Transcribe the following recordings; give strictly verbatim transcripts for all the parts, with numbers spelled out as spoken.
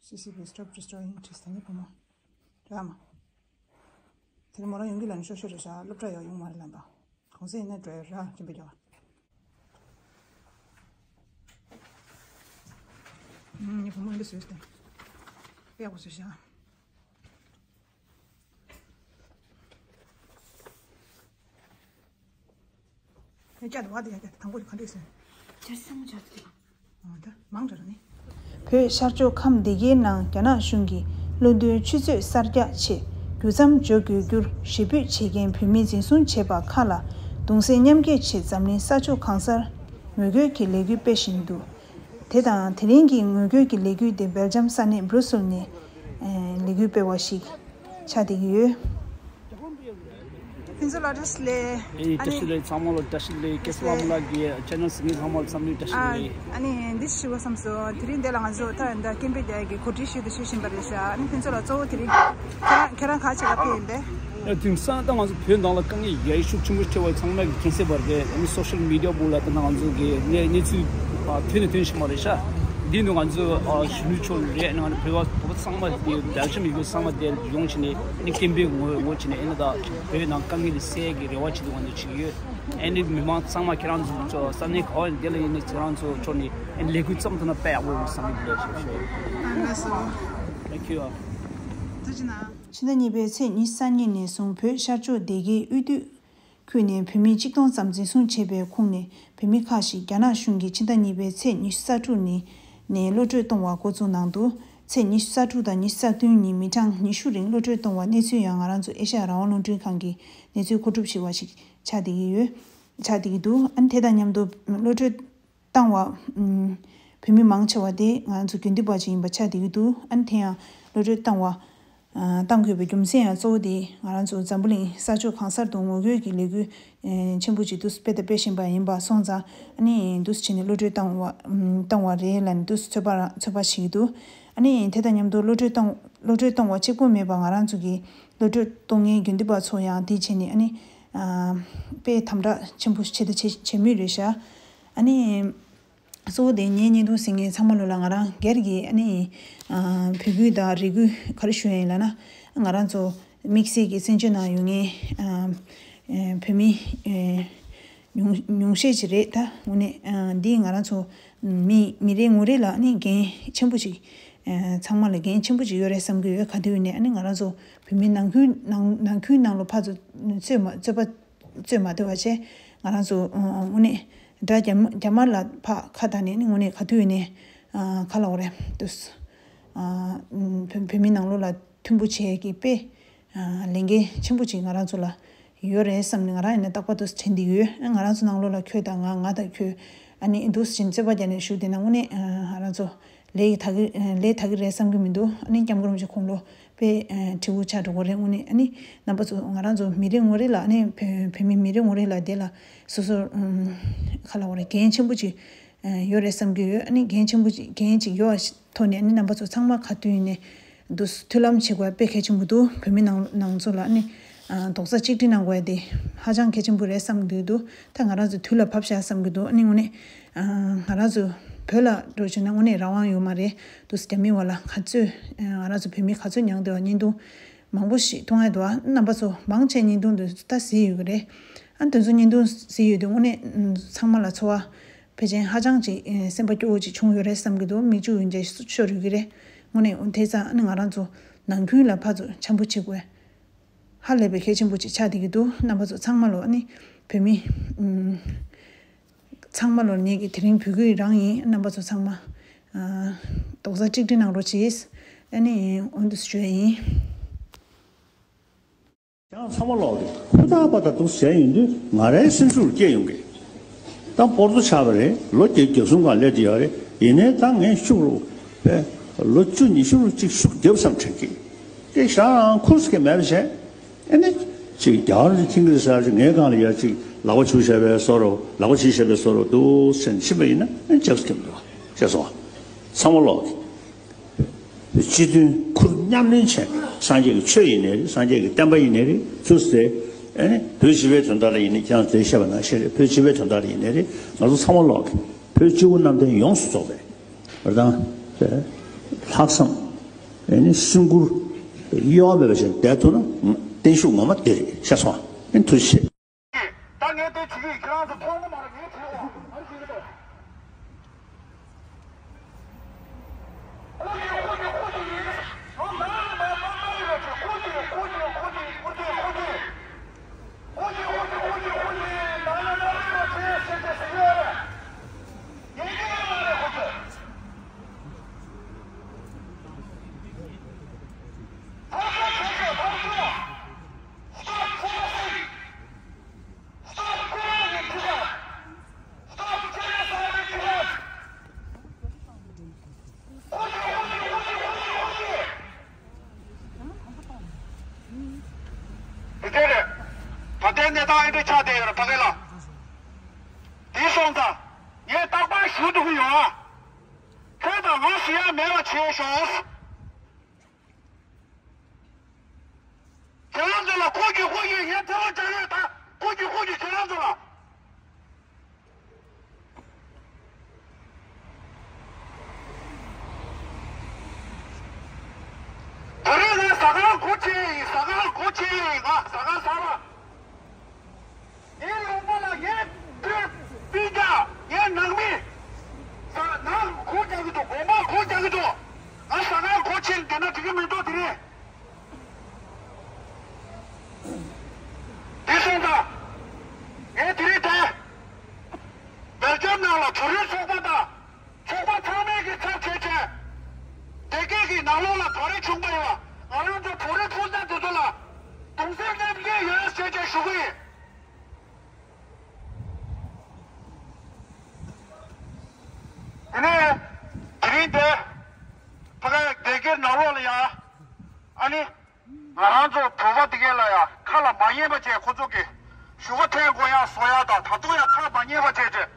སི་སི་བི་stop destroying བྲིས་ད་ནི་བུ་མོ། རེད་མ། དེ་ནི་མོ་རང་ཡོང་གི་ལ་ནི་ཤོར་ཤོར་རེད་ཤག་སློབ་གྲྭ་ཡང་ཡོང་མ་རེད་ལབ་པ། གང་ཟེར་ཡིན་ན་འགྲོ་ཡ་ར་རིམ་པས་རྒྱག་ངའི་བུ་མོ་འདི་བཟོས་ཏེ། དཔེ་ཡག་པོ་བཟོས་ཤག་ཡ་ཀྱ་དུ་བ་དེ་ཡ་ཀྱ་དང་པོ་ག་འདྲས་སོང་། ཅར་སེ་མོ་ཅར་སེ། ཨོ་ད་མང་དྲགས་ནི། བོད་ཤར་ཕྱོགས་ཁམས་སྡེ་དགེའི་ནང་རྒྱ་ནག་གཞུང་གིས་ལོ་འདིའི་ཆུ་ཚོད་གསར་རྒྱག་ཆེད་རྒྱུ་མཚམས་འཇོག་དགོས་རྒྱུར་ཞེ་འབོད་བྱེད་མཁན་བོད་མི་འཛིན་བཟུང་བྱས་པ་ཁག་ལ་གདུང་སེམས་མཉམ་སྐྱེད་ཆེད་འཛམ་གླིང་ས་ཕྱོགས་གང་སར་ངོ་རྒོལ་གྱི་ལས་འགུལ་སྤེལ་བཞིན་འདུག་དེ་དང་དེ་རིང་གི་ངོ་རྒོལ་གྱི་ལས་འགུལ་དེ་སྦེལ་ཇམ་ས་གནས་སྦྲུ་སེལ་ནས་ཨེ་ལས་འགུལ་སྤེལ་བ་ཞིག་ཆགས་བསྡད་ཀྱི་ཡོད། ཕུན་ཚོགས་ལགས་བཀྲ་ཤིས་བདེ་ལེགས། ཨེ་ཨ་བཀྲ་ནི་ཤིས་བདེ་ལེགས། ཚང་མ་ལ་བཀྲ་ཤིས་བདེ་ལེགས། ཀེ་སི་ལགས་མོ་ལགས་ཀྱི་ཆེ་ནལ་གཟིགས་མཁན་ཚང་མ་ལ་འཛམ་གླིང་བཀྲ་ཤིས་ཨ་བདེ་ལེགས། ཨ་ནི་འདི་ཞུ་བ་བསམ་སོང་། དེ་རིང་འདི་ལ་ང་ཚོ་ད་ད་ཀེམ་པེ་རྒྱག་གི་གོ་སྒྲིག་ཞུས་ཏེ་ཞུ་བཞིན་པ་རེད་ཤག་ཨ་ནི་ཕུན་ཚོགས་ལགས་གཙོ་བོ་དེ་རིང་ཁྱེད་རང་ཁྱེད་རང་ག་ཆེ་ག་ཕེབས་ཡིན་པས། ཡ་དེང་སང་ད་ང་ཚོ་བོད་ནང་ལ་དཀའ་ངལ་ཡ་ཤུགས་ཆེན་པོ་འཕྲད་པ་ཚང་མས་མཁྱེན་གསལ་བ་རེད། ཨ་ནི་སོ་ཤལ་མི་ཌི་ཡ་སྦུག་ལ་ད་ང་ཚོ་གི་གནས་གནས་ཚུལ་ཐོན་ནས་ཐོན་བཞིན་པ་རེད་ཤག་འདི་ནི་ང་ཚོ་གཞོན་ནུ་ཚོ་རེད། ང་ཚོ་བོད་པ་བོད་པ་ཚང་མ་དེ་རྒྱ་ཆེ་མི་དགོས་ཚང་མ་དེ་ཡོང་བྱས་ནས་ཨ་ནི་ཀེམ་པེ་ངོ་ངོ་བྱས་ནས་ཨ་ནི་ད་བོད་ནང་དཀའ་ངལ་དེ་སེལ་གྱི་རེ་བ་བྱེད་དུ་ང་ཚོ་བྱེད་ཀྱི་ཡོད། ཨ་ནི་མི་མང་ཚང་མ་ཁྱེད་རང་ཚོ་ས་གནས་ག་བ་ཡིན་དེ་ལ་ཡིན་ནས་ཁྱེད་རང་ཚོ་ཕྱོགས་ནས་ཨ་ནི་ལས་འགུལ་བརྩམས་ཐུབ་ན་དཔེ་ཡག་པོ་ཡོང་བསམ་གྱི་འདུག་ཞེས་ཞུ། ཨ་ལགས་སོ། Thank you། ཐུགས་རྗེ་གནང་། ཕྱི་ཟླ་གཉིས་པའི་ཚེས་ཉི་ཤུ་རྩ་གཉིས་ནས་བཟུང་བོད་ཤར་ཕྱོགས་སྡེ་དགེའི་དབུས་སྡོད་ཁུལ་ནས་བོད་མི་གཅིག་སྟོང་ཙམ་འཛིན་བཟུང་བྱས་པའི་ཁོངས་ནས་བོད་མི་ཁག་ཞིག་རྒྱ་ནག་གཞུང་གིས་ཕྱི་ཟླ་གཉིས་པའི་ཚེས་ཉི་ཤུ་རྩ་དྲུག་ནས་ནས་གློད་གྲོལ་གཏོང་བ་འགོ་བཙུགས་གནང་འདུག་ཚེས་ཉི་ཤུ་རྩ་དྲུག་དང་ཉི་ཤུ་རྩ་བདུན་ཉིན་མི་གྲངས་ཉི་ཤུ་རིང་གློད་གྲོལ་གཏོང་བ་གནས་ཚུལ་ཡང་ང་རང་ཚོ་ཨེ་ཤ་ཡ་རང་དབང་རླུང་འཕྲིན་ཁང་གིས་གནས་ཚུལ་མཁོ་སྒྲུབ་བྱས་པ་ཞིག་ཆགས་བསྡད་ཀྱི་ཡོད། ཆགས་བསྡད་ཀྱི་འདུག་ཨ་ནི་དེ་དང་མཉམ་དུ་གློད་གྲོལ་བཏང་བ། ཨུམ། བོད་མི་མང་ཆེ་བ་དེ་ང་ཚོ་དགེ་འདུན་པ་ཅིག་ཡིན་པ་ཆགས་བསྡད་ཀྱི་འདུག་ཨ་ནི་དེ་ཡང་གློད་གྲོལ་བཏང་བ། ཨ། བཏང་དགོས་པའི་རྒྱུ་མཚན་ཡང་གཙོ་བོ་དེ་ང་རང་ཚོ་འཛམ་བུ་གླིང་ས་ཕྱོགས་གང་སར་དུ་ངོ་རྒོལ་གྱི་ལས་འགུལ་ཨེ་ཆེན་པོ་ཅིག་ཏུ་སྤེལ་དང་སྤེལ་བཞིན་པ་ཡིན་པ་སོང་ཙང་ཨ་ནི་འདུག་སེ་བྱས་ནས་གློད་གྲོལ་བཏང་བ་ཨུམ་བཏང་བ་རེད་ལབ་ནས་འདུག་སེ་ཚོད་དཔག་རང་ཚོད་དཔག་བྱེད་ཀྱི་འདུག་ཨ་ནི་དེ་དང་མཉམ་དུ་གློད་གྲོལ་བཏང་གློད་གྲོལ་བཏང་བ་གཅིག་པོ་མེད་པར་ང་རང་ཚོ་གི་གློད་གྲོལ་གཏོང་མཁན་དགེ་འདུན་པ་ཚོ་ཡང་དེ་བྱས་ནས་ཨ་ནི་ཨ་དཔེ་དམ་དྲག་ཆེན་པོ་བྱེད་དང་བྱེད་བྱེད་མུས་རེད་ཤག་ཨ་ནི། གཙོ་བོ་དེ་ངའི་བརྙན་ཐུང་གཟིགས་མཁན་ཚང་མ་ལོ་ལ་ང་རང་སྒེར་གྱི་ཨ་ནི་ཨ་འབོད་སྐུལ་དང་རེ་སྐུལ་ག་རེ་ཞུ་ཡ་ཡིན་ལབ་ན། ང་རང་ཚོ་དམིགས་བསལ་གྱི་བཙན་བྱོལ་ནང་ཡོད་མཁན་ཨ་ཨ་བོད་མི་ཨ་ཉུང་ཉུང་ཤས་ཅིག་རེད་ད། དངོས་གནས་ཨ་འདི་ང་རང་ཚོ་མི་མི་རེ་ངོ་རེ་ལ་ཨ་ནི་འགན་ཆེན་པོ་ཅིག་ཨ་ཚང་མ་ལ་འགན་ཆེན་པོ་ཅིག་ཡོད་རེད་བསམ་གྱི་ཡོད། ག་དུས་ཡིན་ནའི་ཨ་ནི་ང་རང་ཚོ་བོད་མི་ནང་ཁུལ་ནང་ནང་ཁུལ་ནང་ལོ་ཕར་ཚུར་རྩོད་མ་རྩོད་པ་རྩོད་མ་བསྡད་པ་བྱས་ང་རང་ཚོ་ཨ་དངོས་གནས། དགྲ་རྒྱ་མ་རྒྱ་དམར་ལ་ཕར་ཁ་བཏང་ནས་ནི་དངོས་གནས་ག་དུས་ཡིན་ནའི་ཨ་ག་ལབ་དགོས་རེད་འདུག་ཨ་བོད་བོད་མི་ནང་ལོགས་ལ་མཐུན་པོ་བྱེད་ཀྱི་དཔེ་ཨ་ལས་འགན་ཆེན་པོ་ཅིག་ང་རང་ཚོ་ལ་ཡོད་རེད་བསམ་ནས་ང་རང་ཡིན་ན་རྟག་པར་འདུག་དྲན་གྱི་ཡོད། ང་རང་ཚོ་ནང་ལོགས་ལ་ཁྱོད་དང་ང་ང་དང་ཁྱོད་ཨ་ནི་འདུག་ཅིང་རྩོད་པ་རྒྱག་ནས་བཞུགས་བསྡད་ན་དངོས་གནས་ཨ་ང་རང་ཚོ་ལས་ཡི་དག་གི་ལས་དག་གི་རེད་བསམ་གྱི་མི་འདུག་ཨ་ནི་སྐྱབས་མགོན་རིན་པོ་ཆེ་དགུང་ལོ་དཔེ་ཨ་བགྲེས་པོ་ཆགས་འགྲོ་གི་རེད། དངོས་གནས་ཨ་ནི་རྣམ་པ་ཚོ་ང་རང་ཚོ་མི་རེ་ངོ་རེ་ལ་ཨ་ནི་བོད་བོད་མི་མི་རེ་ངོ་རེ་ལ་དེ་ལ་སོ་སོ་ཨམ་ག་ལབ་དགོས་རེད། འགན་ཆེན་པོ་ཅིག་ཨ་ཡོད་རེད་བསམ་གྱི་ཡོད། ཨ་ནི་འགན་ཆེན་པོ་ཅིག་འགན་ཅིག་ཡོད་པ་ཐོག་ནས་ཨ་ནི་རྣམ་པ་ཚོ་ཚང་མ་ག་དུས་ཡིན་ནའི་འདུག་མཐུན་ལམ་བྱེད་དགོས་དཔེ་གལ་ཆེན་པོ་འདུག་བོད་མི་ནང་ནང་ཚོ་ལ་ཨ་ནི་ཨ་རྡོག་རྩ་གཅིག་སྒྲིལ་གནང་དགོས་དེ་ཧ་ཅང་གལ་ཆེན་པོ་རེད་བསམ་གྱི་འདུག་ད་ང་རང་ཚོ་དུས་ལ་བབ་ཤག་བསམ་གྱི་འདུག་ཨ་ནི་དངོས་གནས་ཨ་ང་རང་ཚོ་བོད་ལ་འགྲོ་བྱུང་ན་དངོས་གནས་རང་དབང་ཡོད་མ་རེད་འདུག་རྒྱ་མི་བ་ལ་ག་ཚོད་ཨ་ང་རང་ཚོ་བོད་མི་ག་ཚོད་མྱངས་བསྡད་པ་བརྙན་ཐུང་མང་པོ་ཞིག་མཐོང་ཡ་འདུག་ཨ་རྣམ་པ་ཚོ་མང་ཆེ་བརྙན་ཐུང་འདི་ད་གཟིགས་ཡོད་ཀྱི་རེད། ཨ་འདི་ཚོ་བརྙན་ཐུང་གཟིགས་ཡོད་དུས་དངོས་གནས་ཚང་མ་ལ་ཚོར་བ་ཕལ་ཆེར་ཧ་ཅང་ཅིག་སེམས་པ་སྐྱོ་བོ་ཅིག་བྱུང་ཡོད་རེད་བསམ་གྱི་འདུག་མིག་ཆུ་ཡང་ཅིག་ཤོར་ཡོད་ཀྱི་རེད། དངོས་གནས་དེ་ཙང་ཨ་ནི་ང་རང་ཚོ་ནང་ཁུལ་ལ་ཕར་ཚུར་འཆམ་པོ་བྱེད་དགོས། ཧ་ལས་པའི་གལ་ཆེན་པོ་ཅིག་ཆགས་བསྡད་ཀྱི་འདུག་རྣམ་པ་ཚོ་ཚང་མ་ལོ་ཨ་ནི་བོད་མི་ཨུམ་ཚང་མ་ལོ་ངེད་ཀྱི་དེ་རིང་བོད་སྐད་རང་ཡིན། རྣམ་པ་ཚོ་ཚང་མ་ཨ་རྡོག་རྩ་གཅིག་སྒྲིལ་གནང་རོགས་གྱིས། ཨ་ནི་འོན་ཏུ་ཞུ་ཡ་ཡིན། ཁྱེད་རང་ཚང་མ་ལོག་གི་ཧུར་ཐག་པ་དང་འདུག་ཟེར་ཡོང་དུས་ང་རའི་སེམས་ཤུགས་སྐྱེ་ཡོང་གི། ད་སྤོར་ཏོ་ཆགས་པ་རེད། ལོ་བརྒྱད་ཅུ་གྱ་གསུམ་སྒང་སླེབས་ཀྱི་ཡོད་རེད། ཡིན་ནའི་ད་ངས་ཤུགས་རུ་པས་ལོ་བཅུ་ཉི་ཤུ་རུ་གཅིག་ཤུགས་རྒྱབ་བསམ་དྲན་གི། དེ་ཞག་རང་ཁུར་སྐད་མེད་པ་བྱས། ཨེ་ནི། ཅིག་རྒྱ་གར་གྱི་ཁྱིང་གི་ས་ཅིག་ངའི་སྒང་ལ་ཡར་ཅིག་ལག་པ་ཆུ་བྱས་པའི་བཟོ་རུ་ལག་པ་ཆུ་བྱས་པའི་བཟོ་རུ་འདུག་ཟེར་ནས་ཕྱིན་པ་ཡིན་ན་ཨེ་ནི་རྒྱབ་སྐད་མི་འདུག་བ། ཤེས་སོང་བ། ཚང་མ་ལོག་གི། སྤྱི་མཐུན་ཁུར་མཉམ་ལེན་བྱས། སངས་རྒྱས་ཀྱི་ཆོས་ཡིན་ནའི་རེད། སངས་རྒྱས་ཀྱི་བསྟན་པ་ཡིན་ནའི་རེད། ཚུར་ཟེར། ཨེ་ནི་བོད་སྤྱི་པའི་དོན་དག་ལ་ཡིན་ནའི་ཁྱེད་རང་ཚོས་བཤད་པ་ནང་བཞིན་རེད། བོད་སྤྱི་པའི་དོན་དག་ལ་ཡིན་ནའི་རེད། ང་ཚོ་ཚང་མ་ལོག་གི་བོད་སྤྱི་བོ་གནམ་བསྟན་ཡོངས་སུ་རྫོགས་པའི་རེད་དང་། ལྷག་བསམ། ཨ་ནི་སེམས་ཁུར་གཡོ་བ་མེད་པ་ཞིག་བསྡད་ཐུབ་ན་བརྟན་བཞུགས་ངོ་མ་དེ་རེད། ཤེས་སོང་། ཨ་ནི་ཐུགས་རྗེ་ཆེ། ད་ངས་དེ་བྱེད་ཀྱི་ཡིན། ཁྱེད་རང་ཚོ་མཐོང་གི་མ་རེད། ངས་བྱེད་འོ་ཨ་ནི་བྱེད་ཀྱི་འདུག་དེ་འདྲ་རེད། ད་ལྟའི་གནས་སྟངས་ཨེ་འདྲ་ཆགས་བསྡད་ཡོད་རེད། ཕ་གི་ལ། དེ་སོང་ཙང་ངས་རྟག་པར་ཞུ་འདུག་ཡོང་ཨ། ཁྱོད་དང་ང་ཞུ་ཡ་མེད་པ་བྱས་ཤོག་ཁྱེད་རང་ཚོ་ལ་ཁོ་རྒྱུག་ཁོ་རྒྱུག་ངས་ཐལ་བ་སྦྱར་ཡོད། ད་ཁོ་རྒྱུག་ཁོ་རྒྱུག་ཁྱེད་རང་ཚོ་ལ། ད་རེས་ངས་ཟ་ཁང་སྒོ་ཕྱེ་ཡིན། ཟ་ཁང་སྒོ་ཕྱེ་ཡིན། ང་ཟ་ཁང་གསར་པ། ངའི་ལུང་པ་ལ་ངའི་སྤུན་སྤུན་ཀྱག་ངའི་ནང་མི། ཟ་ནང་སྒོ་རྒྱག་གི་འདུག་དགོན་པ་སྒོ་རྒྱག་གི་འདུག་ང་ཟ་ཁང་སྒོ་ཕྱེ་ཡིན། དེ་འདྲ་འགྲིག་གི་མི་འདུག་དེ་རིང་། དེ་སོང་ཙང་། ངས་དེ་རིང་ད། སྦེལ་ཇམ་ནང་ལ་བོད་རིགས་ཚོགས་པ་དང་། ཚོགས་པ་ཚང་མས་ཀྱི་ཚབ་བྱས་བྱས། སྡེ་དགེ་གི་ནང་ལོགས་ལ་བོད་རིགས་བྱུང་པ་ཡོད། ང་རང་ཚོ་བོད་རིགས་སྤུན་ཟླ་དེ་ཚོ་ལ་གདུང་སེམས་མཉམ་སྐྱེད་ཡོད་ཞེས་བྱས་ཞུ་གི་ཡིན། དེ་ནས་དེ་རིང་དེ་ཕ་ག་སྡེ་དགེ་ནང་ལོགས་ལ་ཡ། ཨ་ནི། ང་རང་ཚོ་བོད་པ་དེ་གས་ལ་ཡང་ཁ་ལ་མ་ཉན་པ་བྱས། ཁོ་ཚོ་གིས་ཞུ་བ་འཐེན་དགོས་ཡ་བཟོ་ཡ་དང་། ད་དུང་ཡང་ཁ་མ་ཉན་པ་བྱས་བྱས།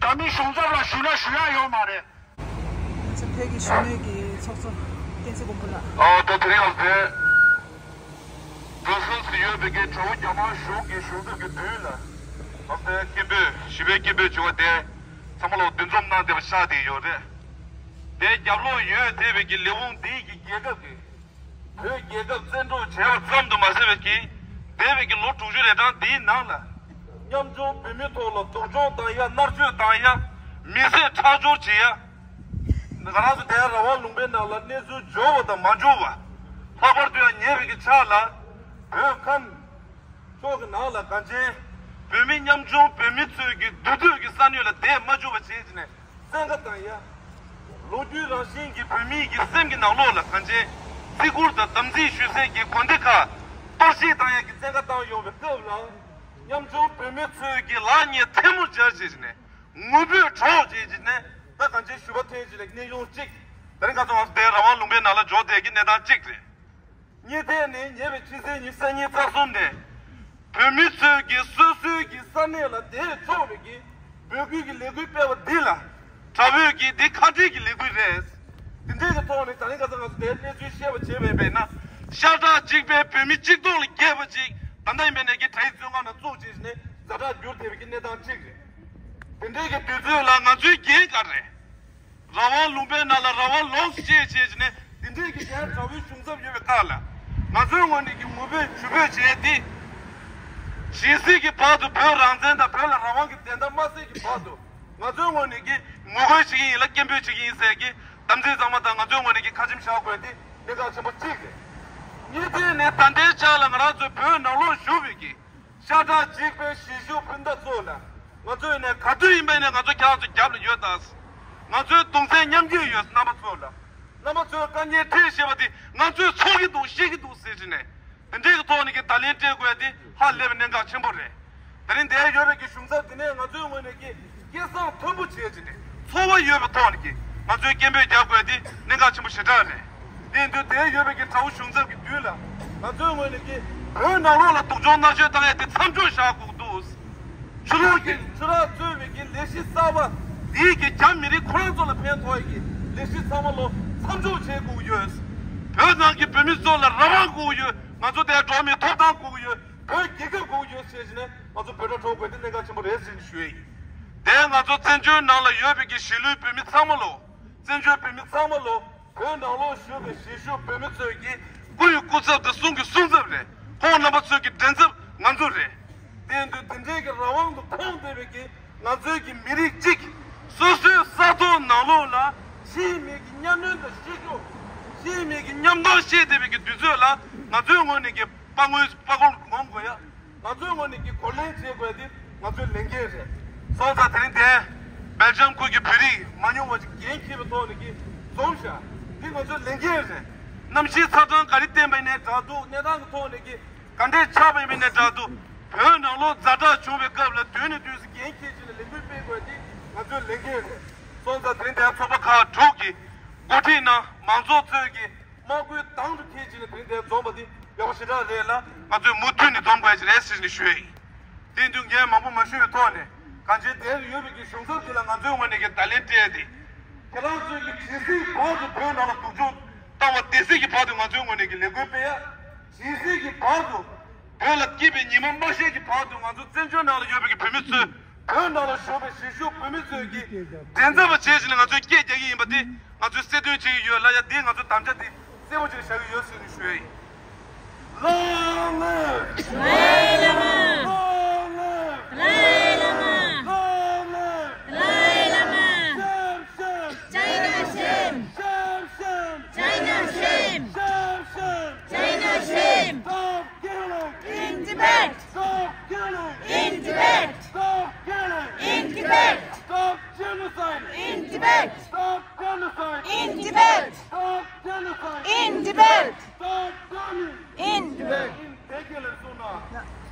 རྒྱ་མི་གཞུང་ཚབ་ལ་ཞུ་ན་ཞུ་ཡ་ཡོད་མ་རེད། ང་ཚོ་བོད་ཀྱི་གཞོན་ནུའི་གི་ཚོགས་གཙོ་བསྟན་འཛིན་མགོན་པོ་ལགས། ཨོ་ད་དེ་རིང་ཡང་བོད་བྷར་སེལ་སི་ཡོད་པའི་གི་དགྲ་བོ་རྒྱ་དམར་གཞུང་གི་གཞུང་ཚབ་ཀྱི་མདུན་ལ། ང་ཚོའི་སྐད་འབོད་ཞི་བའི་སྐད་འབོད་བྱེད་པ་དེ་ཚང་མ་ལ་འདུ་འཛོམས་གནང་བསྡད་པ་ཤག་དེ་ཡོད་རེད། དེ་རྒྱབ་ལོགས་ཡོད་བསྡད་པའི་གི་ལས་ཁུངས་འདིའི་གི་རྒྱལ་ཁབ་ཀྱི། བོད་རྒྱལ་ཁབ་བཙན་འཕྲོག་བྱས་པ་ཙམ་དུ་མ་ཟད་པའི་གི། འདས་པའི་གི་ལོ་དྲུག་ཅུ་རེ་གྲངས་འདིའི་ནང་ལ། ཉམ་ཆུང་བོད་མི་ཐོག་ལ་སྡུག་སྦྱོང་བཏང་ཡ། མནར་གཅོད་བཏང་ཡ། མི་བསད་ཁྲག་སྦྱོར་བྱེད་ཡ། ང་རང་ཚོ་དེ་རང་དབང་ལུང་པའི་ནང་ལ་གནས་ཚུལ་འབྱོར་བ་དང་མ་འབྱོར་བ། ལྷག་པར་དུ་ཡང་ཉེ་བའི་གི་ཆར་ལ། བོད་ཁམས་ཕྱོགས་ཀྱི་ནང་ལ་གངས་ཅན་བོད་མི་ཉམ་ཆུང་བོད་མི་ཚོས་ཀྱི་འདུས་སྡོད་ཀྱི་ས་གནས་ལ་བསྡད་མ་བཅུག་པ་བྱས་ཀྱི་ནས་བཙན་བཀའ་བཏང་ཡ། ལོ་རྒྱུས་རང་བཞིན་གྱི་བོད་མིའི་གི་སེམས་ཀྱི་ནང་ལོགས་ལ་གངས་ཅན་བརྩི་བཀུར་དང་དམ་ཚིག་ཞུ་སའི་གི་དགོན་སྡེ་ཁག་གཏོར་བཤིག་བཏང་ཡ་གི་བཙན་བཀའ་བཏང་ཡོང་བའི་སྐབས་ལ། ཉམ་ཆུང་བོད་མི་ཚོས་ཀྱི་ལག་གཉིས་ཐལ་མོ་སྦྱར་བྱས་ཀྱི་ནས་ངུ་འབོད་སྒྲོག་བྱས་ཀྱི་ནས་ད་གངས་ཅན་ཞུ་བ་འཐེན་བྱས་ནས་གནས་ཡོང་གཅིག་དེ་རིང་ཁ་སང་ང་ཚོ་དེ་རང་དབང་ལུང་པའི་ནང་ལ་འབྱོར་བསྡད་ཀྱི་གནས་སྟངས་གཅིག་རེད། གཉིས་ཐད་ནས་ཉེ་བའི་ཕྱི་ཚེས་ཉི་ཤུ་རྩ་གཉིས་རྩ་གསུམ་ནས་བོད་མི་ཚོས་ཀྱི་སོ་སོའི་གི་ས་གནས་ལ་བསྡད་ཆོག་པའི་གི་འབོད་སྐུལ་གྱི་ལས་འགུལ་སྤེལ་བ་འདི་ལ་དྲག་པོའི་གི་འདི་ཁ་བྲལ་གྱི་ལས་འགུལ་རེད། དེ་འདྲའི་གི་ཐོག་ནས་ད་རིང་ཁ་སང་ང་ཚོ་དེའི་གནས་ཚུལ་བཤད་པ་བྱས་པ་ཡིན་པས་ན། ཤ་ཁྲག་གཅིག་པའི་བོད་མི་གཅིག་ཐོག་ལ་རྒྱས་པ་ཅིག་ད་ལྟ་ཡིན་པའི་ནས་ཀྱི་དྲ་ཡིག་བཙོན་ཁང་ནང་བཙུགས་བྱས་ནས་ཛ་དྲག་གྱུར་བསྡད་པའི་གི་གནས་སྟངས་གཅིག་རེད། དེ་འདྲའི་གི་དུས་ཚོད་ལ་ང་ཚོའི་འགན་ག་རེ། རང་དབང་ལུང་པའི་ནང་ལ་རང་དབང་ལོངས་སྤྱད་བྱས་བྱས་ནས་དེ་འདྲའི་གི་གཞན་དྲག་པོའི་གཞུང་ཚབ་ཡོད་པའི་ཁ་ལ། ང་ཚོའི་ངོས་ནས་ཀྱི་ངུ་འབོད་ཇུས་འབོད་བྱས་ཏེ། ཇི་སྲིད་ཀྱི་བར་དུ་བོད་རང་བཙན་དང་བོད་ལ་རང་དབང་གི་བདེན་མཐའ་མ་གསལ་གྱི་བར་དུ། ང་ཚོའི་ངོས་ནས་ཀྱི་ངོ་རྒོལ་བྱེད་ཀྱི་ཡིན་ལ་སྐད་འབོད་བྱེད་ཀྱི་ཡིན་ཟེར་གྱི་དམ་ཚིག་གཙང་མ་དང་ང་ཚོའི་ངོས་ནས་ཀྱི་ཁ་ཆེམས་བཞག་དགོས་དེ་གནད་འགག་ཆེན་པོ་གཅིག་རེད། གཉིས་ཐད་ནས་ད་ལྟའི་ཆར་ལ་ང་རང་ཚོའི་བོད་ནང་ལོགས་བཞུགས་པའི་གི་ཤ་ཁྲག་གཅིག་པའི་གཞིས་བཞུགས་སྤུན་ཟླ་ཚོ་ལ་ང་ཚོ་ཡིན་ནས་ག་དུས་ཡིན་པ་ཡིན་ནས་ང་ཚོ་ཁྱེད་རང་ཚོ་རྒྱབ་ལ་ཡོད་དང་། ང་ཚོའི་གདུང་སེམས་མཉམ་སྐྱེད་ཡོད། རྣམ་པ་ཚོ་ལ། རྣམ་པ་ཚོས་དཀའ་ངལ་འཕྲད་ཤེས་པ་དེ་ང་ཚོས་ཚོར་གྱི་འདུག་ཤེས་ཀྱི་འདུག་ཟེར་བྱས་ནས། དེ་འདྲའི་གི་ཐོག་ནས་ཀྱི་བརྡ་ལན་སྤྲད་དགོས་དེ་ཧ་ལས་པའི་གནད་འགག་ཆེན་པོ་རེད། དེ་རིང་འདིར་ཡོད་པའི་གི་གཞུང་ཚབ་དེ་ནས་ང་ཚོའི་ངོས་ནས་ཀྱི་སྐད་གསང་མཐོན་པོ་བྱས་བྱས་ནས་ཚོར་བ་ཡོད་པའི་ཐོག་ནས་ཀྱི་ང་ཚོའི་སྐད་འབོད་རྒྱག་དགོས་དེ་གནད་འགག་ཆེན་པོ་ཞེ་དྲག་རེད། དེ་ཡིན་དུས་དེར་ཡོད་པའི་གི་དྲ་བོ་གཞུང་ཚབ་ཀྱི་མདུན་ལ་ང་ཚོའི་ངོས་ནས་ཀྱི་བོད་ནང་ལོགས་ལ་སྡུག་སྦྱོང་མནར་གཅོད་བཏང་ཡས་དེ་མཚམས་འཇོག་བཞག་དགོས་འདུག་ཆུ་ལོག་གི་ཆུ་རགས་གཙོས་པའི་གི་ལས་གཞི་གསར་པ་འདིའི་གི་རྒྱ་མི་རིགས་ཁོ་རང་ཚོ་ལ་ཕན་ཐོགས་ཡས་ཀྱི་ལས་གཞི་ཚང་མ་ལོ་མཚམས་འཇོག་བྱེད་དགོས་ཀྱི་ཡོད། བོད་ནང་གི་བོད་མི་ཚོ་ལ་རང་དབང་དགོས་ཀྱི་ཡོད། ང་ཚོ་དེར་འགྲོ་བ་མིའི་ཐོབ་ཐང་དགོས་ཀྱི་ཡོད། བོད་རྒྱལ་ཁབ་དགོས་ཀྱི་ཡོད་ཟེར་བྱས་ནས་ང་ཚོ་བོད་དྲ་གྲོགས་དགོས་དེ་གནད་འགག་ཆེན་པོ་རེད་ཟེར་ནས་ཞུ་ཡས་ཡིན། དེ་ང་ཚོ་བཙན་བྱོལ་ནང་ལ་ཡོད་པའི་གི་གཞིས་ལུས་བོད་མི་ཚང་མ་ལོ། བཙན་བྱོལ་བོད་མི་ཚང་མ་ལོ། བོད་ནང་ལོགས་བཞུགས་པའི་གཞིས་བཞུགས་བོད་མི་ཚོས་ཀྱི་སྐུ་ཡི་སྐུ་ཚབ་དང་གསུང་གི་གསུང་ཚབ་རེད། ཁོང་རྣམ་པ་ཚོས་ཀྱི་མགྲིན་ཚབ་ང་ཚོ་རེད། དེ་ཡིན་དུས་དེ་འདྲའི་གི་རང་དབང་དུ་ཁོངས་བསྡད་པའི་གི་ང་ཚོའི་གི་མི་རིགས་གཅིག་སོ་སོའི་ས་ཐོག་ནང་ལོགས་ལ་ཤི་མེད་ཀྱི་མཉམ་མྱོང་དང་ཤི་ཤོག་ཤི་མེད་ཀྱི་མཉམ་དོན་བཤད་བསྡད་པའི་གི་དུས་ཚོད་ལ་ང་ཚོའི་ངོས་ནས་ཀྱི་དཔའ་རྒོད་དཔའ་རྒོད་ངོམ་དགོས་ཡ། ང་ཚོའི་ངོས་ནས་ཀྱི་གོ་ལེན་བྱེད་དགོས་ཡ་དེ་ང་ཚོའི་ལས་འགན་རེད། སོང་ཙང་དེ་རིང་དེ་སྦེལ་ཇམ་ཁུལ་གྱི་བོད་རིགས་མ་ཉུང་བ་ཅིག་འགན་འཁྱེར་བའི་ཐོག་ནས་ཀྱི་འཛོམས་ཤག་འདི་ང་ཚོའི་ལས་འགན་རེད། གནམ་གཤིས་ཚ་གྲང་ག་རེ་བསྟན་པ་ཡིན་ནའི་འདྲ་འདུག་གནས་སྟངས་ཀྱི་ཐོག་ནས་ཀྱི་ག་འདྲས་ཆགས་པ་ཡིན་པ་ཡིན་ནའི་འདྲ་འདུག་བོད་ནང་ལོགས་ཛ་དྲག་བྱུང་བའི་སྐབས་ལ་དུས་ནས་དུས་སུ་འགན་འཁྱེར་བྱས་ནས་ལས་འགུལ་སྤེལ་དགོས་ཡ་དེ་ང་ཚོའི་ལས་འགན་རེད། སོང་ཙང་དེ་རིང་དེ་ཚོགས་པ་ཁག་དྲུག་གི་འགོ་ཁྲིད་ནང་མང་ཚོགས་ཚོས་ཀྱི་དམག་དཔུང་དང་དུ་འཁྱེར་བྱས་ནས་དེ་རིང་འདིར་འཛོམས་པ་འདི་ཡག་པོ་ཞེ་དྲག་རེད་ལ། ང་ཚོས་མུ་མཐུད་ནས་འཛོམས་དགོས་ཀྱི་རེད་ཟེར་ནས་ཞུ་ཡ་ཡིན། དེ་དུས་འགན་མང་པོ་མ་ཞུས་པའི་ཐོག་ནས་གང་ཅིའི་དེར་ཡོད་པའི་གི་གཞུང་ཚབ་དེ་ལ་ང་ཚོའི་ངོས་ནས་ཀྱི་བརྡ་ལན་སྤྲད་དེ། ཁྱེད་རང་ཚོས་ཀྱི་ཇི་སྲིད་བར་དུ་བོད་ནང་ལ་སྡུག་སྦྱོང་བཏང་བ་དེ་སྲིད་ཀྱི་བར་དུ་ང་ཚོའི་ངོས་ནས་ཀྱི་ལས་འགུལ་སྤེལ་ཡ། ཇི་སྲིད་ཀྱི་བར་དུ་བོད་ལ་སྐྱིད་པའི་ཉི་མ་མ་ཤར་གྱི་བར་དུ་ང་ཚོ་བཙན་བྱོལ་ནང་ལ་ཡོད་པའི་གི་བོད་མི་ཚོས་བོད་ནང་ལ་བཞུགས་པའི་གཞིས་བཞུགས་བོད་མི་ཚོས་ཀྱི་མགྲིན་ཚབ་པ་བྱས་ཤིང་ང་ཚོས་སྐད་རྒྱག་གི་ཡིན་པ་དེ་ང་ཚོས་གསལ་སྟོན་བྱེད་ཀྱི་ཡོད་ལ། ཡ་དེ་ང་ཚོ་དམ་བཅའ་དེ་གསལ་པོ་ཅིག་བཞག་གི་ཡོད་ཟེར་ནས་ཞུ་ཡ་ཡིན། Long live! Dalai Lama! Long live! Dalai Lama! Long live! Dalai Lama! Long live! Dalai Lama! Shame, shame! China shame! Shame, shame! China shame! Shame, shame! China shame! Stop killing! In Tibet! Stop killing! In Tibet! Stop killing! In Tibet! Stop genocide! In Tibet! Stop genocide! In Tibet! Stop genocide! In Tibet! Stop bombing! In Tibet!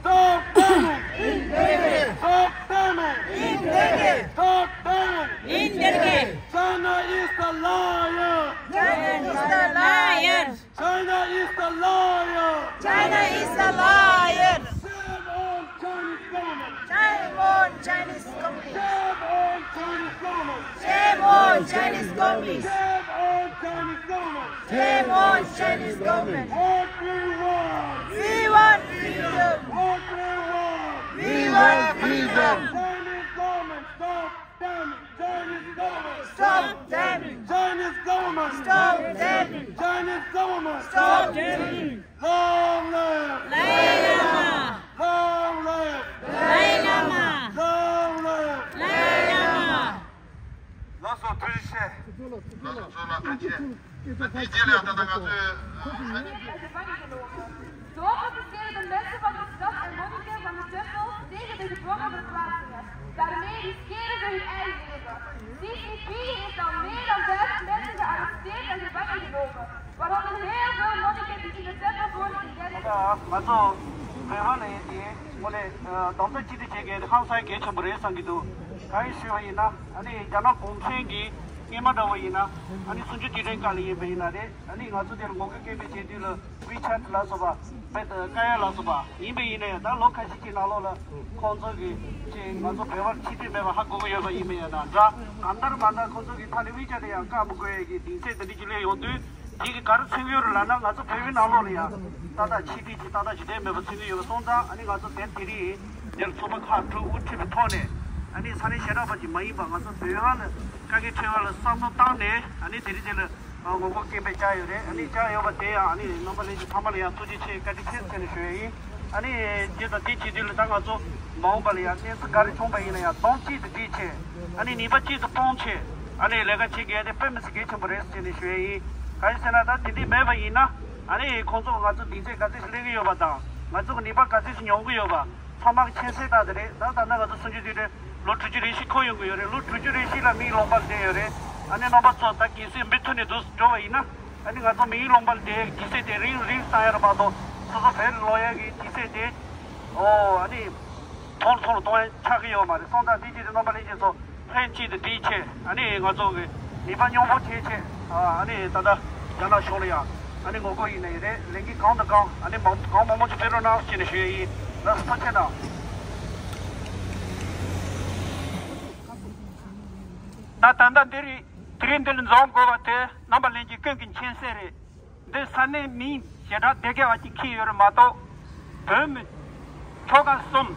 Stop bombing! In Tibet! Stop bombing! In Tibet! Stop bombing! In Tibet! China is the liar! China is the liar! China is the liar! China is the liar! Shame on Chinese government! Shame on Chinese government! Shame on Chinese government! Shame on Chinese government! Shame on Chinese government! Shame on Chinese government! What we want! We want freedom! What we want! We want freedom! Chinese government, stop! Damn it! Chinese government! Stop! Damn it! Chinese government! Stop! Damn it! Chinese government! Stop! Damn it! Long live! Dalai Lama! Long live! Dalai Lama! Long live! Dalai Lama! ལགས་སོ། ཐུགས་རྗེ་ཆེ། ལགས་སོ། གཙོ་ལགས་ཐུགས་རྗེ་ཆེ། ད་དེ་རྗེས་ལ་ཡང་ད་ལྟ་ང་ཚོས། Don't scare the messenger of the stuff and monikers on the temple, they will be broken with glasses. That may be scary very angry. This is being is the maid of that messenger of the state and the button is over. But on the hill, the monikers in the temple born in death. ང་ཚོ་བོད་པ་ལ་ཡིན་དེ་ངོ་ལས་གདོང་ཐུག་གཅིག་སྒྲིལ་བྱེད་མཁན་དེ་ཧང་སང་གལ་ཆེན་པོ་རེད་བསམ་གྱི་འདུག་གང་ཡིན་ཞུས་པ་ཡིན་ན་ཨ་ནི་རྒྱ་ནག་གུང་ཁྲན་གྱི་སྔོན་མ་འདྲ་བོ་ཡིན་ན་ཨ་ནི་སུམ་ཅུ་དུས་དྲན་སྐབས་ལ་ཡིན་པ་ཡིན་ན་རེད། ཨ་ནི་ང་ཚོ་དེར་ངོ་རྒོལ་སྐད་འབོད་བྱེད་དུས་ལ། WeChat ལ་སོགས་པ། དཔེ་ད་ཀ་ཡ་ལ་སོགས་པ་ཡིན་པ་ཡིན་ན་ཡང་ད་ལོ་ཁ་ཤས་ཀྱི་ནང་ལོགས་ལ་ཁོང་ཚོ་གི་ཅིག་ང་ཚོ་བོད་པར་ཆིག་སྒྲིལ་མེད་པ་ཧ་གོ་གི་ཡོད་པ་ཡིན་པ་ཡིན་ན་འདྲ། གང་ལྟར་མ་ལྟར་ཁོང་ཚོ་གི་ཐ་ནི་WeChat ལ་ཡང་བཀག་མི་དགོས་ཡས་ཀྱི་གདེང་ཚོད་དེ་འདྲ་ཅིག་སླེབས་ཡོང་དུས་དེ་གི་ག་རེ་མཚོན་གྱི་ཡོད་རེད་ལབ་ན་ང་ཚོ་བོད་པའི་ནང་ལོགས་ལ་ཡང་ཏག་ཏག་ཆིག་སྒྲིལ་གྱི་ཏག་ཏག་ཅིག་ལྡན་མེད་པ་མཚོན་གྱི་ཡོད་པ་སོང་ཙང་ཨ་ནི་ང་ཚོ་དེབ་དེ་རིང་འདིར་ཚོགས་པ་ཁག་དྲུག་དབུ་ཁྲིད་པའི་ཐོག་ནས་ཨ་ནི་ས་གནས་གཞན་དག་པ་ཅིག་མ་ཡིན་པ་ང་ཚོ་བོད་པ་ལ་དཀའ་ངལ་འཕྲད་པ་ལ་བསམ་བློ་བཏང་ནས་ཨ་ནི་དེ་རིང་དེ་ལ། ཨ་ངོ་རྒོལ་སྐད་འབོད་བྱས་ཡོད་རེད། ཨ་ནི་བྱས་ཡོད་པ་དེ་ཡང་ཨ་ནི་རྣམ་པ་ལྷན་རྒྱས་ཚང་མ་ལ་ཡང་ཐུགས་རྗེ་ཆེ་བཀའ་དྲིན་ཆེ་ཟེར་ནས་ཞུ་ཡ་ཡིན། ཨ་ནི་དེ་དང་དེ་བྱེད་དུས་ལ་ད་ང་ཚོ་མ་འོངས་པ་ལ་ཡང་གནས་ཚུལ་ག་རེ་བྱུང་པ་ཡིན་ན་ཡང་གདོང་གཅིག་ཏུ་སྒྲིལ་བྱས་ཨ་ནི་ནུས་པ་གཅིག་ཏུ་སྤུངས་བྱས་ཨ་ནི་ལས་ཀ་བྱེད་དགོས་ཡ་དེ་དཔེ་མི་སྲིད་གལ་ཆེན་པོ་རེད་ཟེར་ནས་ཞུ་ཡ་ཡིན། གང་ཡིན་ཟེར་ན་ད་དེ་འདྲས་མེད་པ་ཡིན་ན་ཨ་ནི་ཁོང་ཚོ་ང་ཚོ་གདེང་ཚོད་ག་ཚོད་ཞིག་སླེབས་ཀྱི་ཡོད་པ་དང་ང་ཚོ་གི་ནུས་པ་ག་ཚོད་ཞིག་ཉོ་གི་ཡོད་པ། ཚང་མ་གི་མཁྱེན་གསལ་ལྟར་དེ་རེད། ད་ད་ལྟ་ང་ཚོ་སུམ་ཅུ་དུས་དྲན་ལོ་དྲུག་ཅུ་རེ་བཞི་འཁོར་ཡོང་གི་ཡོད་རེད། ལོ་དྲུག་ཅུ་རེ་བཞི་ལ་མིའི་ལུང་པར་བསྡད་ཡོད་རེད། ཨ་ནི་རྣམ་པ་ཚོ་ད་གལ་སྲིད་མུ་མཐུད་ནས་འདུག་འགྲོ་བ་ཡིན་ན་ཨ་ནི་ང་ཚོ་མིའི་ལུང་པར་བསྡད་ཡག་གི་ཚད་དེ་རིང་རིང་བཏང་ཡ་རེད་མ་གཏོགས་སོ་སོ་བོད་ལ་ལོག་ཡག་གི་གི་ཚད་དེ་ཨོ་ཨ་ནི་ཐོང་ཐོང་གཏོང་ཡ་ཆགས་ཀྱི་ཡོད་མ་རེད། སོང་ཙང་དེ་ཅི་རེད་རྣམ་པ་ལྷན་རྒྱས་ཚོ། ལྷན་གཅིག་ཏུ་སྒྲིལ་བྱས་ཨ་ནི་ང་ཚོ་གི་ནུས་པ་སྙོམས་པོ་བྱེད་བྱས་ཨ་ནི་ད་ལྟ་རྒྱ་ནག་གཞུང་ལ་ཡང་ཨ་ནི་ངོ་རྒོལ་ཡིན་ནའི་རེད། ལས་འགུལ་གང་དང་གང་ཨ་ནི་མང་གང་མང་མང་ཅིག་སྤེལ་རོགས་གནང་ཞེས་ནས་ཞུ་ཡས་ཡིན། ལགས་སོ་ཐུགས་རྗེ་གནང་། ད་ད་ལྟ་འདིར་དེ་རིང་འདི་ལ་འཛོམས་དགོས་པ་དེ་རྣམ་པ་ལྷན་རྒྱས་ཀུན་གྱི་མཁྱེན་གསལ་རེད། འདི་ས་གནས་མིང་ཞེ་དྲག་སྡེ་དགེ་བ་ཅིག་འཁྱེར་ཡོད་རེད་མ་གཏོགས། བོད་མི་ཆོལ་ཁ་གསུམ་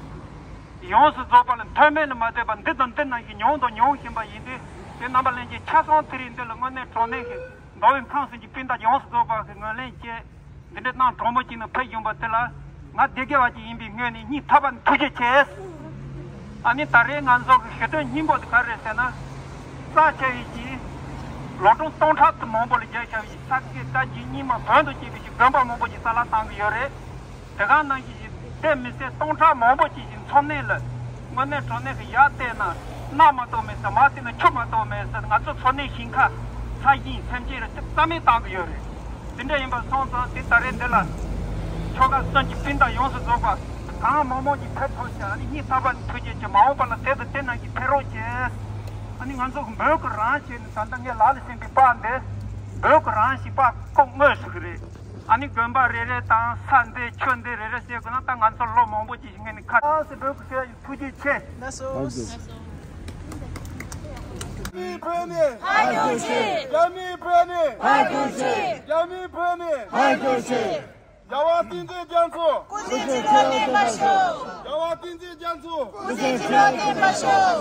ཡོངས་སུ་རྫོགས་པ་ལ་མཐོ་དམན་ལ་མ་ལྟོས་པར་འདི་དང་འདི་ནང་བཞིན་མྱོང་དང་མྱོང་བཞིན་པ་ཡིན་ཏེ། དེ་རྣམ་པ་ལྷན་རྒྱས་ཆ་ཚང་དེ་རིང་འདི་ལ་དངོས་གནས་དྲང་གནས་ཀྱི་མདོ་དབུས་ཁམས་གསུམ་གྱི་སྤུན་ཟླ་ཡོངས་སུ་རྫོགས་པ་གི་ངོས་ལེན་བཅས་འདི་འདྲའི་གནང་དྲང་པོ་བྱས་ནས་ཕེབས་བྱུང་བ་དེ་ལ་ང་སྡེ་དགེ་བ་ཅིག་ཡིན་པའི་ངོས་ནས་སྙིང་ཐག་པ་ནས་ཐུགས་རྗེ་ཆེ། ཨ་ནི་ད་རེས་ང་ཚོ་གི་ཞུ་དོན་སྙིང་པོ་དེ་ག་རེ་རེད་ཟེར་ན། རྩ་ཆེ་བའི་གི་ལོ་གྲངས་སྟོང་ཕྲག་མང་པོ་ལ་བརྒྱབ་བཞག་པའི་ས་དགེ་བཀའ་བརྒྱུད་རྙིང་མ་བོན་དུ་བཅས་པའི་གི་དགོན་པ་མང་པོ་ཞིག་ས་ལ་བཏང་གི་ཡོད་རེད། དེ་ག་ནང་བཞིན་དེ་མི་ཚེ་སྟོང་ཕྲག་མང་པོ་ཅིག་གི་འཚོ་གནས་ལ་དངོས་གནས་དྲང་གནས་ཀྱི་ཡར་བལྟས་ན་གནམ་མ་གཏོགས་མེད་ས། མར་བལྟས་ན་ཆུ་མ་གཏོགས་མེད་ས། ང་ཚོ་འཚོ་གནས་ཞིང་ཁ་ས་ཞིང་སེམས་ཅན་རེ་དེ་རྩ་མེད་བཏང་གི་ཡོད་རེད། དེ་འདྲ་ཡིན་པ་སོང་ཙང་དེ་ད་རེས་འདི་ལ་ཆོལ་ཁ་གསུམ་གྱི་སྤུན་ཟླ་ཡོངས་སུ་རྫོགས་པ་གང་མང་མང་ཅིག་ཕེབས་ཐུབ་ཤག་ཨ་ནི་སྙིང་ཐག་པ་ནས་ཐུགས་རྗེ་ཆེ། མ་འོངས་པ་ལ་དེ་དང་དེ་ནང་གི་ཕེབས་རོགས་བྱེད། ཨ་ནི་ང་ཚོ་གི་འབོད་སྐུལ་རང་བྱས་ནས་ད་ལྟ་ངས་ལག་ལ་ཟིན་པའི་པར་འདི་འབོད་སྐུལ་རང་ཞིག་པར་ཁོ་དངོས་སུ་གི་རེད། ཨ་ནི་དགོན་པ་རེ་རེ་དང་ས་འདི་ཆུ་འདི་རེ་རེ་ཟེར་དགོས་ན་ད་ང་ཚོ་ལོ་མང་པོ་ཅིག་ངས་ནི་ཁ་སང་སི་འབོད་སྐུལ་ཟེར་ཡ་ཐུགས་རྗེ་ཆེ། ལགས་སོ། རྒྱ་མིའི་བོད་ནས། ཧ་ཅང་ཆེ། རྒྱ་མིའི་བོད་ནས། ཧ་ཅང་ཆེ། རྒྱ་མིའི་བོད་ནས། ཧ་ཅང་ཆེ། རྒྱལ་བ་བསྟན་འཛིན་རྒྱ་མཚོ། སྐུ་ཚེ་ཁྲི་ལོ་བརྟན་པར་ཤོག་རྒྱལ་བ་བསྟན་འཛིན་རྒྱ་མཚོ། སྐུ་ཚེ་ཁྲི་ལོ་བརྟན་པར་ཤོག་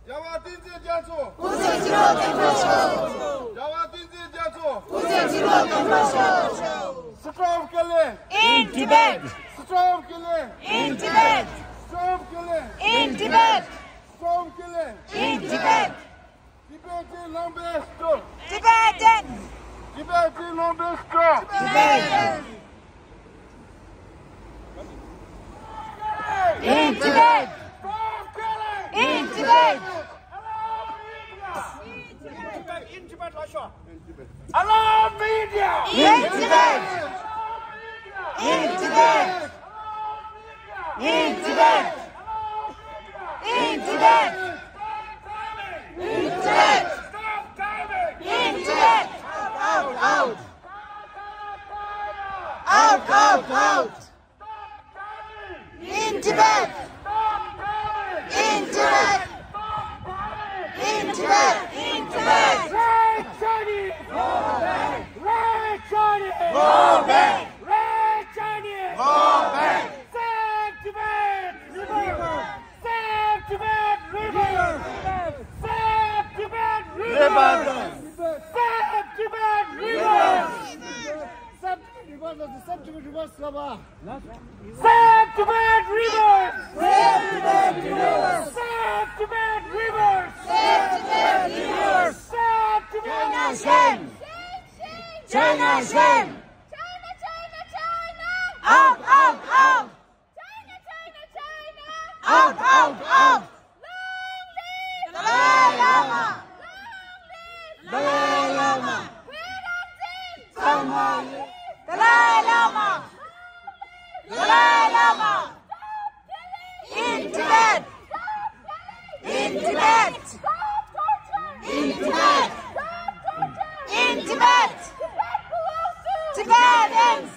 རྒྱལ་བ་བསྟན་འཛིན་རྒྱ་མཚོ། སྐུ་ཚེ་ཁྲི་ལོ་བརྟན་པར་ཤོག་རྒྱལ་བ་བསྟན་འཛིན་རྒྱ་མཚོ། སྐུ་ཚེ་ཁྲི་ལོ་བརྟན་པར་ཤོག Stop killing! In Tibet! Stop killing! In Tibet! Stop killing! In Tibet! Stop killing! In Tibet! Tibetan Lumbee stop! Tibetan! Tibetan Lumbee stop! Tibetan! In Tibet! Stop killing! In Tibet! Allow media! In Tibet, in Tibet, Russia! Allow media! In Tibet! In Tibet! In Tibet! In Tibet! In Tibet! In Tibet! Out, out, out! Out, out, out! In Tibet! In Tibet! In Tibet! In Tibet! Red Chinese! Go back! Red Chinese! Go back! Red Chinese! Go back! Save Tibet! Save Tibet! Rebels! Save Tibet! Rebels! Save Tibet! Rebels! Save Tibet! Rebels! Save Tibet! Rebels! Save Tibet Rebels! Save Tibet Rebels! Save Tibet Rebels! Save Tibet Rebels! Save Tibet China shame! China shame! China, China, China! Out, out, out! China, China, China! Out, out, out! Long live Dalai Lama! Long live Dalai Lama! Dalai Lama! Dalai Lama! Dalai Lama! In Tibet! In Tibet! In Tibet! In Tibet! Tibetans!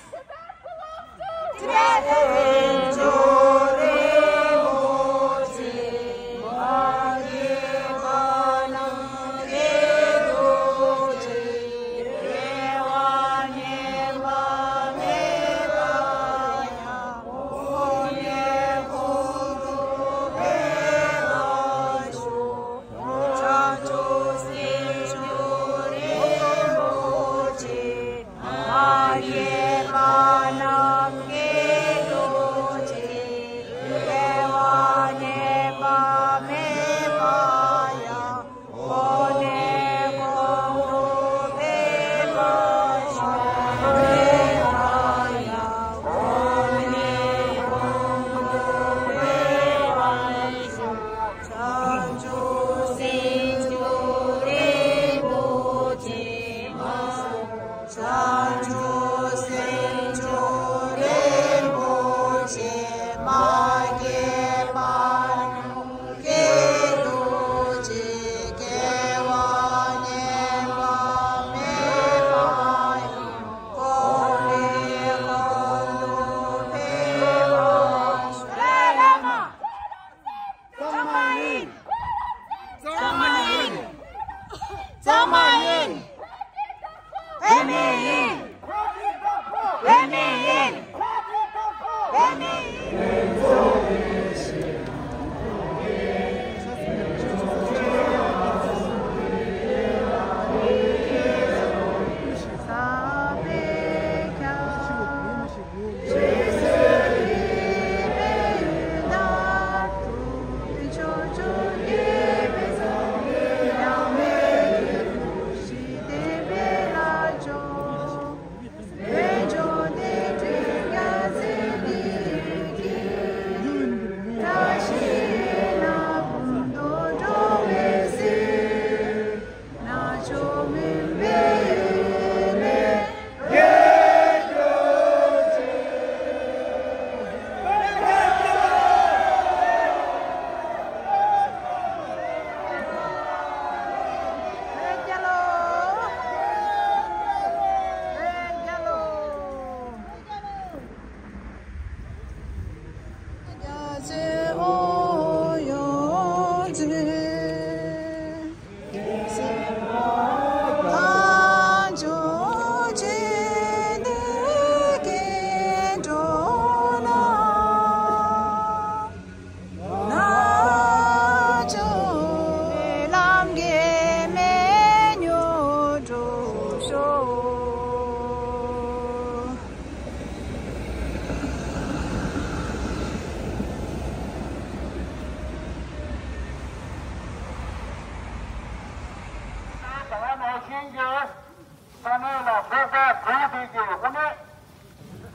གཙང་མ་ཡིན། གཙང་མ་ཡིན། གཙང་མ་ཡིན། བོད་མི་ཡིན། བོད་མི་ཡིན། བོད་མི་ཡིན། ད་ནང་བཞིན་གྱི་ས་གནས་ལ་ཚོགས་པ་གྲོལ་དུས་ཀྱི་དབུ་ནས།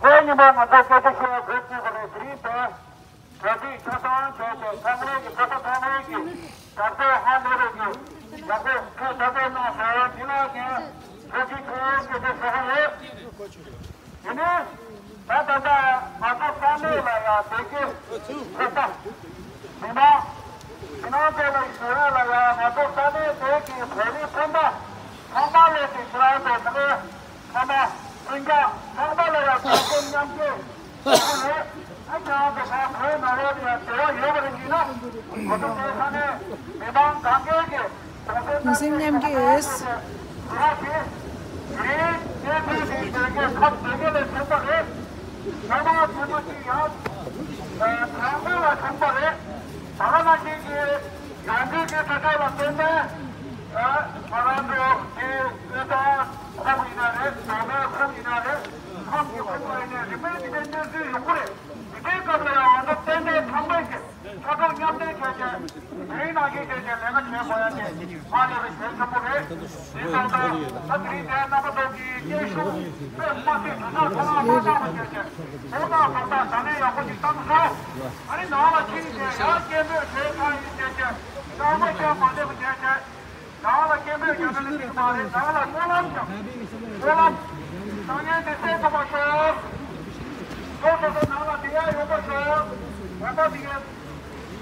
ཁོའི་ཉིན་མོ་ང་ཚོ་སྐད་ཆ་བཤད་དགོས་ཀྱི་རེད། དེ་རིང་དེ་གྲ་སྒྲིག་ཆ་ཚང་བྱས་ཏེ། ཚང་མས་ཀྱི་ཚོགས་པ་ཚང་མས་ཀྱི་རྒྱབ་སྐྱོར་ཧ་ལས་པའི་ཀྱི་རྒྱབ་སྐྱོར་ཁྲོད་ཚོགས་པའི་ནང་ཟེར་བ་འདི་ལ་ངས་ཐུགས་རྗེ་ཆེ་ཞུ་རྒྱུ་ཞུ་གི་ཡོད། དེ་ནས་ད་ལྟ་ང་ཚོ་ས་གནས་ལ་ཡང་བོད་ཀྱི་ཚོགས་པ། མི་མང་། ཕྱི་ནང་བཅས་ལ་ཞུ་ཡ་ལ་ཡང་ང་ཚོ་ས་གནས་དེ་གའི་བོད་རིགས་སྤུན་ཟླ་ཚང་མ་ལས་ཀྱི་ཕྱི་ལ་དེ་ཚང་མས་ཚང་མ་སྤུན་ཀྱག་ཚང་མ་ལ་ཡང་གོང་བཀུར་མཉམ་སྐྱེད་ཞུ་གི་ཡོད། ཨ་ཅག་དེ་ཚང་བོད་ནང་ལོགས་ལ་ཡང་འབྲེལ་བ་ཡོད་པ་རེད་ཅེ་ན། ང་ཚོ་དེ་ས་གནས་མི་མང་གང་གས་ཀྱི་གུང་སེང་མཉམ་སྐྱེད། དེའི་སྐབས་ལ་ཡང་ང་ཚོ་ཏན་ཏན་ཐང་པོ་ཞིག་ཆ་འཇོག་མཉམ་འདེགས་བྱས་ཏེ། དེ་རིང་ནང་བཞིན་བྱས་ཏེ་ལས་ཀ་བྱེད་དགོས་ཡ་དེ་མ་ལས་པའི་གལ་ཆེན་པོ་རེད། དེ་ཙང་ད་དེ་རིང་འདིར་རྣམ་པ་ཚོ་གིས་སྙན་ཞུ་དཔེ་མ་སྲིད་དུས་ཚོད་ཐུང་ཐུང་མ་བཏང་བ་བྱས་ཏེ། ཐུགས་དང་དགོངས་དག་དྲང་གནས་ཡག་པོ་ཞིག་བཏང་སོང་། ཨ་ནི་ནང་ལ་ཕྱིན་ཏེ་ཡར་སྐད་འབོད་བྱེད་ཐག་ཡིན་བྱས་ཏེ། ནང་མ་བཤད་མ་བསྡད་པ་བྱས་ཏེ། ནང་ལ་སྐད་འབོད་རྒྱག་ན་ལས་ཀྱི་མ་རེད། ནང་ལ་སྨོན་ལམ་རྒྱག་སྨོན་ལམ། དཀའ་ངལ་འདི་སེལ་ཐུབ་པ་ཤོག་སོ་སོ་སོ་ནང་ལ་བསྡད་ཡ་ཡོད་པ་ཤོག་འོན་ཏེ་དེ་གའི་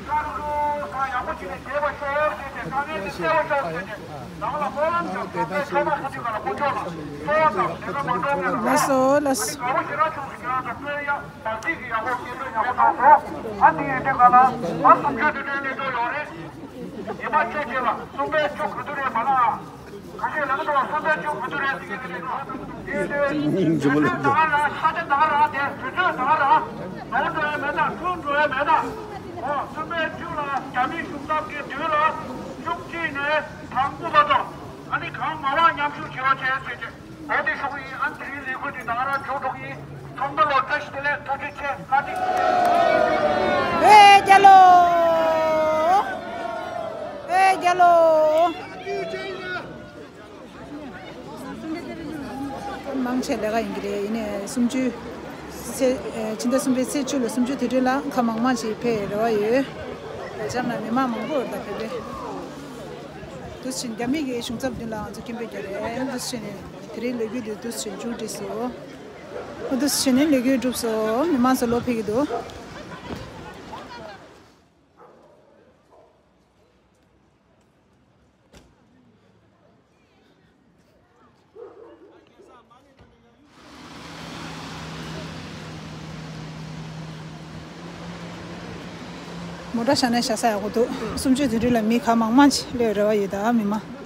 ཀ་རུ་རུ་ས་ཡག་པོ་བྱས་ནས་བསྡད་པ་ཤོག་ཟེར་ཏེ། དཀའ་ངལ་འདི་སེལ་བ་ཤོག་ཟེར་ཏེ་ནང་ལ་སྨོན་ལམ་རྒྱག་ཚང་མས་ཚང་མ་ཁ་ཐུག་ག་ལ་དཀོན་མཆོག་ལ་གསོལ་བ་དང་ལས་ཀ་མ་འགྲོ་མེད་ལ། ལགས་སོ་ལགས་སོ། དགའ་བོ་ཞེ་དྲག་བྱུང་སོང་། ཁྱེད་རང་ཚོ་བསྟོད་ཡ་བར་ཚིག་གི་ཡག་པོ་སྐད་འབོད་ཡག་པོ་གནང་སོང་། ཨ་འདི་ཡིན་དུས་ག་ལ་ང་གསུམ་བཅུ་དུས་དྲན་ལས་འགྲོ་ཡོང་རེད། ཉི་མ་བཅུ་གཅིག་ལ་གསུམ་པའི་བཅུ་ག་དུས་རེད་མ་ལ། ཁ་ཤས་ལ་ང་ཚོ་གསུམ་པའི་བཅུ་ག་དུས་རེད་ཟེར་གྱི་རེད། དེ་དུས་དུས་ཚོད་ད་ག་རང་ཤ་ཆ་ད་ག་རང་དེ་དུས་ཚོད་ད་ག་རང་ནོར་འགྲོ་ཡ་མེད་ད། འཁྲུལ་འགྲོ་ཡ་མེད་ད། ཨོ་གསུམ་པའི་བཅུ་ལ་རྒྱ་མི་གཞུང་ཚབ་ཀྱི་དུས་ལ་བཅུ་གཅིག་ནས་དང་པོ་བར་དུ་ཨ་ནི་གང་མང་མང་མཉམ་ཞུགས་བྱེད་རོགས་བྱས་ཟེར་གྱི། འོ་དེ་ཞུ་གི་ཡིན། ཨ་དེ་རིང་ལས་འགུལ་འདི་ད་ག་རང་མཇུག་འགྲོ་གི་ཡིན། ཚང་མ་ལ་བཀྲ་ཤིས་བདེ་ལེགས། ཐུགས་རྗེ་ཆེ། བཀའ་དྲིན་ཆེ། ཨེ་རྒྱལ་ལོ། ཨེ་རྒྱལ་ལོ། མང་ཆེ་ལས་ཀ་ཡིན་གྱི་རེད། ཡིན་ནའི་གསུམ་བཅུའི་ཚེས། ཨེ་ཕྱི་ཟླ་གསུམ་པའི་ཚེས་བཅུ་ལ་གསུམ་བཅུའི་དུས་དྲན་ལ་ཁ་མང་མང་ཞིག་ཕེབས་རེ་བ་ཡོད། ལས་འཆམ་ལ་མི་མང་མང་པོ་ད་ཕེབས་པས། དུས་ཕྱིན་རྒྱ་མི་གི་གཞུང་ཚབ་མདུན་ལ་ང་ཚོ་སྐད་འབོད་རྒྱག་རེད། དུས་ཕྱིན་དེ་རིང་ལས་འགུལ་འདི་དུས་ཕྱིན་མཇུག་སྒྲིལ་སོང་། དུས་ཕྱིན་ནས་ལས་འགུལ་གྲུབ་སོང་། མི་མང་ཚོ་ལོག་ཕེབས་ཀྱི་འདུག་མོ་ཊ་བཞག་ན་བཞག་ས་ཡག་པོ་འདུག་གསུམ་བཅུའི་དུས་དྲན་ལ་མི་ག་མང་མང་ཅིག་སླེབས་རེ་བ་ཡོད་ད། མི་མང་